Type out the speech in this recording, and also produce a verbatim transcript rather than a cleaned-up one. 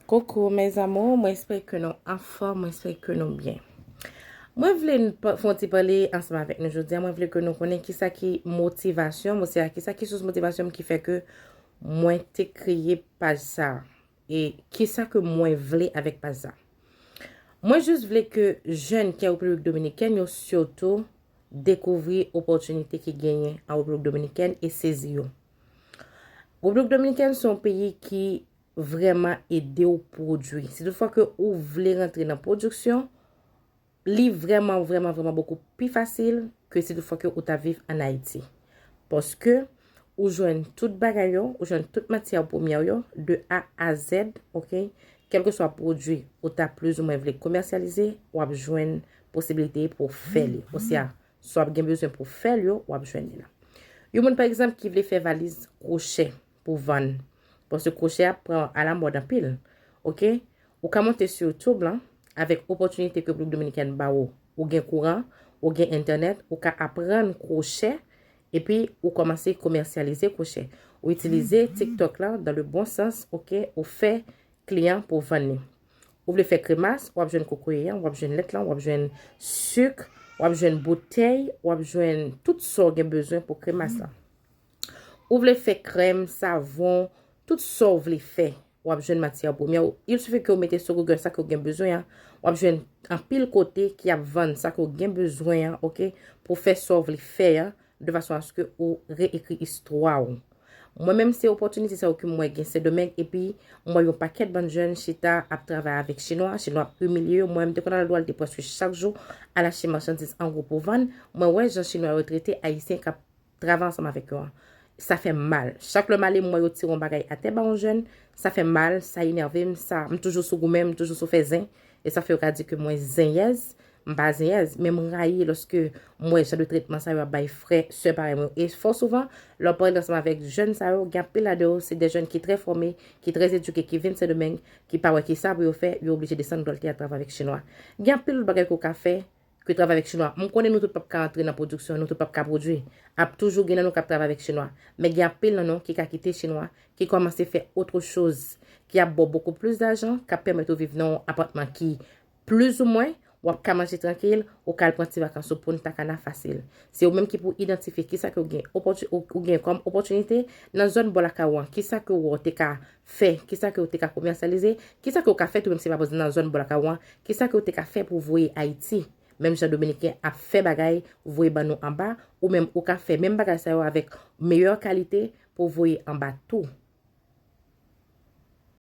Koukou mes amours, mwen espere ke nou anfòm, mwen espere ke nou byen. Mwen vle n pa- fè yon ti pale ansanm avèk nou jodi a. Mwen vle ke nou konnen kisa ki motivasyon, mwen se a kisa ki sous motivasyon m ki fè ke mwen te kreye paj sa a. E kisa ke mwen vle avèk paj sa a. Mwen jis vle ke jèn ki an Repiblik Dominikèn yo sitou dekouvri opòtinite ki genyen an Repiblik Dominikèn e sezi yo. Repiblik Dominikèn se yon peyi ki vrèman ede w pwodui. Si toutfwa ke ou vle rantre nan pwodiksyon, li vrèman, vrèman, vrèman bokou pi fasil ke si toutfwa ke ou ta viv ann Ayiti. Paske ou jwenn tout bagay yo, ou jwenn tout matyè premyè yo, de A a Z, oke? Kèlkeswa pwodui ou ta plizoumwen vle komèsyalize, w ap jwenn posiblite pou w fè li. Osya, si w ap gen bezwen pou w fè l yo, w ap jwenn li la. Yon moun, pa egzanp, ki vle fè valiz kwochè pou vann. Paske kwochè ap pran alamòd anpil. Oke? Ou ka monte sou YouTube lan, avèk opòtinite ke Repiblik Dominikèn ba ou. Ou gen kouran, ou gen entènèt, ou ka aprann kwochè, epi ou kòmanse komèsyalize kwochè. Ou itilize TikTok lan dans le bon sens, oke? Ou fè kliyan pou vann li. Ou vle fè kremas, w ap jwenn kokoye an, w ap jwenn lèt lan, w ap jwenn sik, w ap jwenn boutèy, w ap jwenn tout sa w gen bezwen pou kremas lan. Ou vle fè krèm, savon, tout sa w vle fè, w ap jwenn matyè premyè. Il suffit ke w mete sou Google sa ke w gen bezwen an, w ap jwenn anpil kote ki ap vann sa ke w gen bezwen an, oke, pou fè sa w vle fè an, de fason aske ou reekri istwa w. Mwen menm se opòtinite sa yo ke mwen gen Sendomeng, epi mwen yon pakèt bann jèn chita ap travay avèk chinwa, chinwa ap imilye yo. Mwen menm te konn al Dwalte prèske chak jou, al achte machandiz an gwo pou vann. Mwen wè jan chinwa yo trete ayisyen k ap travay ansanm avèk yo an. Sa fè m mal. Chak lè m ale, m wè yo tire yon bagay atè ba yon jèn, sa fè m mal, sa enève m, sa, m toujou sou goumen, m toujou sou fè zen, e sa fè yo ka di ke mwen zenyèz, m pa zenyèz, men m rayi lòske m wè jan de tretman sa yo ap bay frè, sè parèy mwen yo. E fò souvan, lè w pale ansanm avèk jèn sa yo, gen anpil ladan yo, se de jèn ki trè fòme, ki trè edike, ki vin Sendomeng, ki pa wè kisa pou yo fè, yo oblije desann Dwalte al travay avèk chinwa. Gen anpil lòt bagay ke w ka fè, ke travay avèk chinwa. M konnen nou tout p ap ka antre nan pwodiksyon, nou tout p ap ka pwodui. Ap toujou gen nan nou k ap travay avèk chinwa. Men gen anpil nan nou ki ka kite chinwa, ki kòmanse fè otro choz, ki ap ba w bokou plis lajan, k ap pèmèt ou viv nan yon apatman ki plizoumwen, w ap ka manje trankil, ou ka al pran ti vakans ou Punta Cana fasil. Se ou menm ki pou idantifye kisa ke w gen opòti-, ou, ou gen kòm opòtinite nan zòn bò lakay ou an, kisa ke w te ka fè, kisa ke w te ka komèsyalize, kisa ke w ka fè tou menm si pa nan zòn bò lakay ou an, kisa ke w te ka fè pou voye Ayiti. Menm jan Dominiken ap fè bagay, voye ban nou anba, ou menm ou ka fè menm bagay sa yo avèk meyè kalite pou voye anba tou.